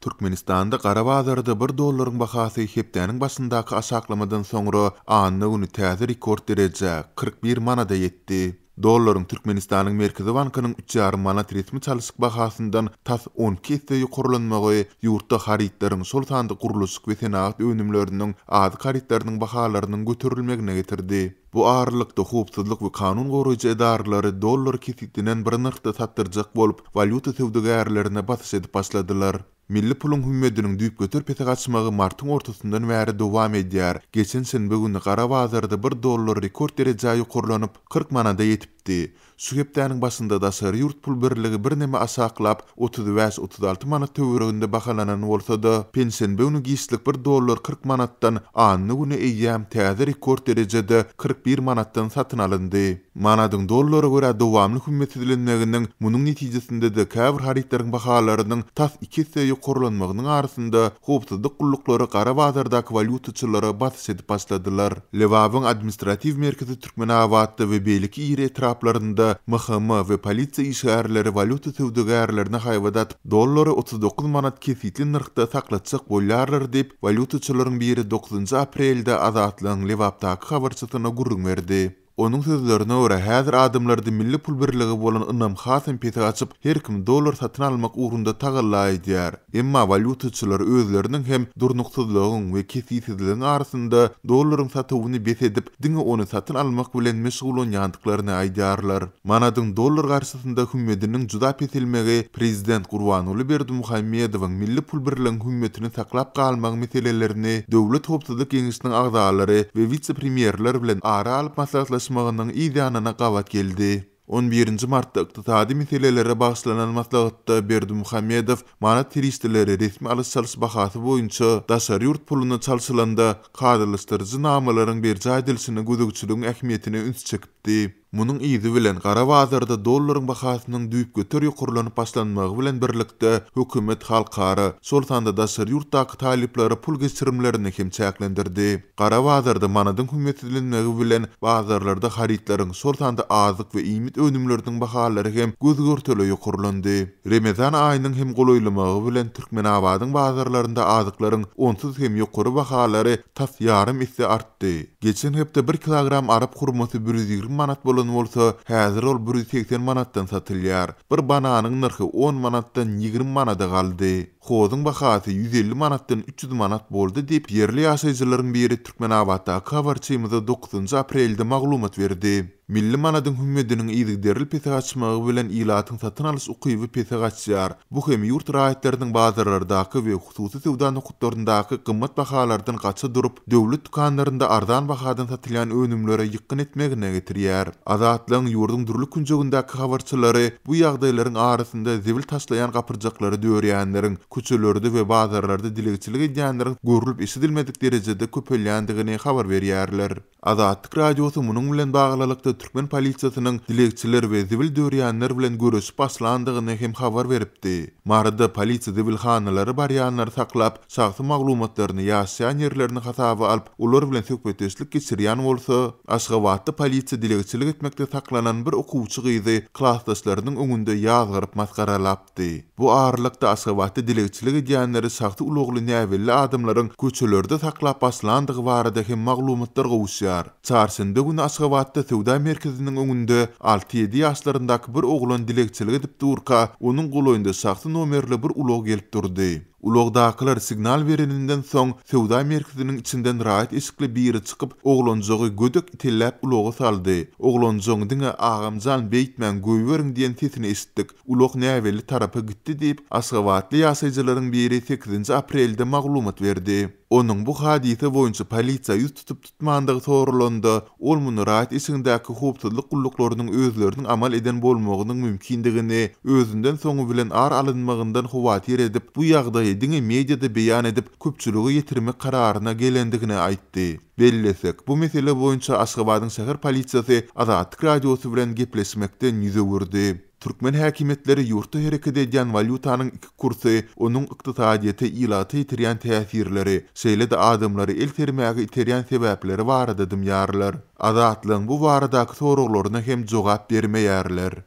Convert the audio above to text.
Türkmenistanda gara bazarda bir dollaryň bahasy hepdäniň başyndaky aşaklamadan soňra anna güni täze rekord derejä, 41 manada ýetdi. Dollaryň Türkmenistanyň Merkezi bankynyň üç ýarym manat resmi çalyşyk bahasyndan tas 12 esse ýokarlanmagy ýurtda harytlaryň, şol sanda gurluşyk we senagat önümleriniň, azyk harytlarynyň bahalarynyň göterilmegine getirdi. Bu aralykda, howpsuzlyk we kanun goraýjy edaralary dollary kesgitlenen bir nyrhda satdyrjak bolup, walýuta söwdagärlerine basyş edip başladylar. Milli puluň hümmediniň düýpgöter pese gaçmagy martyň ortasyndan bäri dowam edýär. Geçen şenbe güni gara bazarda bir dollar rekord derejä ýokarlanyp, 40 manada ýetipdi. Şu hepdäniň başynda daşary ýurt pul birligi birneme aşaklap, 35-36 manat töwereginde bahalanan bolsa-da, penşenbe güni giçlik bir dollar 40 manatdan, anna güni eýýäm täze rekord derejede 41 manatdan satyn alyndy. Manadyň dollara görä dowamly hümmetsizlenmeginiň, munuň netijesinde-de käbir harytlaryň bahalarynyň tas iki esse ýokarlanmagynyň arasynda howpsuzlyk gulluklary gara bazardaky walýutaçylara basyş edip başladylar. Lebabyň administratiw merkezi Türkmenabatda we beýleki iri etraplarynda MHM we polisiýa işgärleri walýuta söwdagärlerine haýbat atyp, dollary 39 manat kesgitli nyrhda saklatjak bolýarlar diýip, walýutaçylaryň biri dokuzynjy aprelde Azatlygyň Lebapdaky habarçysyna gürrüň berdi. Onuň sözlerine görä, häzir adamlarda milli pul birlige bolan ynam hasam pese gaçyp, her kim dollar satyn almak ugrunda tagalla edýär. Emma walýutaçylar özleriniň hem durnuksyzlygyň we kesgitsizligiň arasynda dollaryň satuwyny bes edip, diňe ony satyn almak bilen meşgullanýandyklaryny aýdýarlar. Manadyň dollar garşysynda hümmediniň juda peselmegi prezident Gurbanguly Berdimuhamedowyň milli pul birligiň hümmetini saklap galmagyň meselelerini Döwlet howpsuzlyk geňeşiniň agzalary we wise-premýerler bilen ara alyp maslahatlaşmagynyň yz ýanyna gabat geldi. On birinji martda ykdysady meselelere bagyşlanan maslahatda Berdimuhamedow manat serişdeleri resmi alyş-çalyş bahasy boýunça daşary ýurt puluna çalşylanda kadalaşdyryjy namalaryň berjaý edilişine gözegçiligiň ähmiýetine üns çekipdi. Munuň yzy bilen, gara bazarda dollaryň bahasynyň düýpgöter ýokarlanyp başlanmagy bilen birlikde, hökümet halkara, şol sanda daşary ýurtdaky talyplara pul geçirimlerini hem çäklendirdi. Gara bazarda manadyň hümmetsizlenmegi bilen bazarlarda harytlaryň, şol sanda azyk we iýmit önümleriniň bahalary hem göz-görtele ýokarlandy. Remezan aýynyň hem golaýlamagy bilen Türkmenabadyň bazarlarynda azyklaryň onsuz hem ýokary bahalary tas ýarym esse artdy. Geçen hepde bir kilogram arap hurmasy 120 manat bolan bolsa, häzir ol 180 manatdan satylýar. Bir bananyň nyrhy on manatdan 20 manada galdy. Hozuň bahasy 150 manatdan 300 manat boldy diýip, ýerli ýaşaýjylaryň biri Türkmenabatdaky habarçymyza dokuzynjy aprelde maglumat berdi. Milli manadyň hümmediniň yzygiderli pese gaçmagy bilen ilatyň satyn alyş ukyby pese gaçýar. Bu hem ýurt raýatlarynyň bazarlardaky we hususy söwda nokatlaryndaky gymmat bahalardan gaça durup, döwlet dükanlarynda arzan bahadan satylýan önümlere ýykgyn etmegine getirýär. Azatlygyň ýurduň dürli künjegindäki habarçylary bu ýagdaýlaryň arasynda zibil taşlaýan gapyrjaklary dörýänleriň, köçelerde we bazarlarda dilegçilik edýänleriň görlüp-eşidilmedik derejede köpelýändigini habar berýärler. Azatlyk Radiosy munuň bilen baglylykda türkmen polisiýasynyň dilegçiler we zibil dörýänler bilen göreşip başlandygyny hem habar beripdi. Maryda polisiýa zibilhanalara barýanlary saklap, şahsy maglumatlaryny, ýaşaýan ýerlerini hasaba alyp, olar bilen söhbetdeşlik geçirýän bolsa, Aşgabatda polisiýa dilegçilik etmekde saklanan bir okuwçy gyzy klasdaşlarynyň öňünde ýazgaryp masgaralapdy. Bu aralykda Aşgabatda dilegçilik edýänleri şahsy ulagly näbelli adamlaryň köçelerde saklap başlandygy barada hem maglumatlar gowuşýar. Çarşenbe güni Aşgabatda söwda merkeziniň öňünde alty-ýedi ýaşlaryndaky bir oglan dilegçilik edip durka, onuň golaýynda şahsy nomerli bir ulag gelip durdy. Ulagdakylar signal bereninden soň, söwda merkeziniň içinden raýat eşikli biri çykyp, oglanjygy gödek itelläp ulaga saldy. Oglanjygyň diňe Agamjan beýtmäň, goýberiň diýen sesini eşitdik. Ulag näbelli tarapa gitdi diýip, aşgabatly ýaşaýjylaryň biri sekizinji aprelde maglumat berdi. Onuň bu hadysa boýunça polisiýa ýüz tutup-tutmandygy soralanda, ol muny raýat eşigindäki howpsuzlyk gulluklarynyň özleriniň amal eden bolmagynyň mümkindigini, özünden soňy bilen ar alynmagyndan howatyr edip, bu ýagdaýy diňe mediada beýan edip, köpçülige ýetirmek kararyna gelendigini aýtdy. Bellesek, bu mesele boýunça Aşgabadyň şäher polisiýasy Azatlyk Radiosy bilen gepleşmekden ýüz öwürdi. Türkmen häkimiýetleri ýurtda hereket edýän walýutanyň iki kursy, onuň ykdysadyýete, ilata ýetirýän täsirleri, şeýle-de adamlary el sermäge iterýän sebäpleri barada dymýarlar. Azatlygyň bu baradaky soraglaryna hem jogap bermeýärler.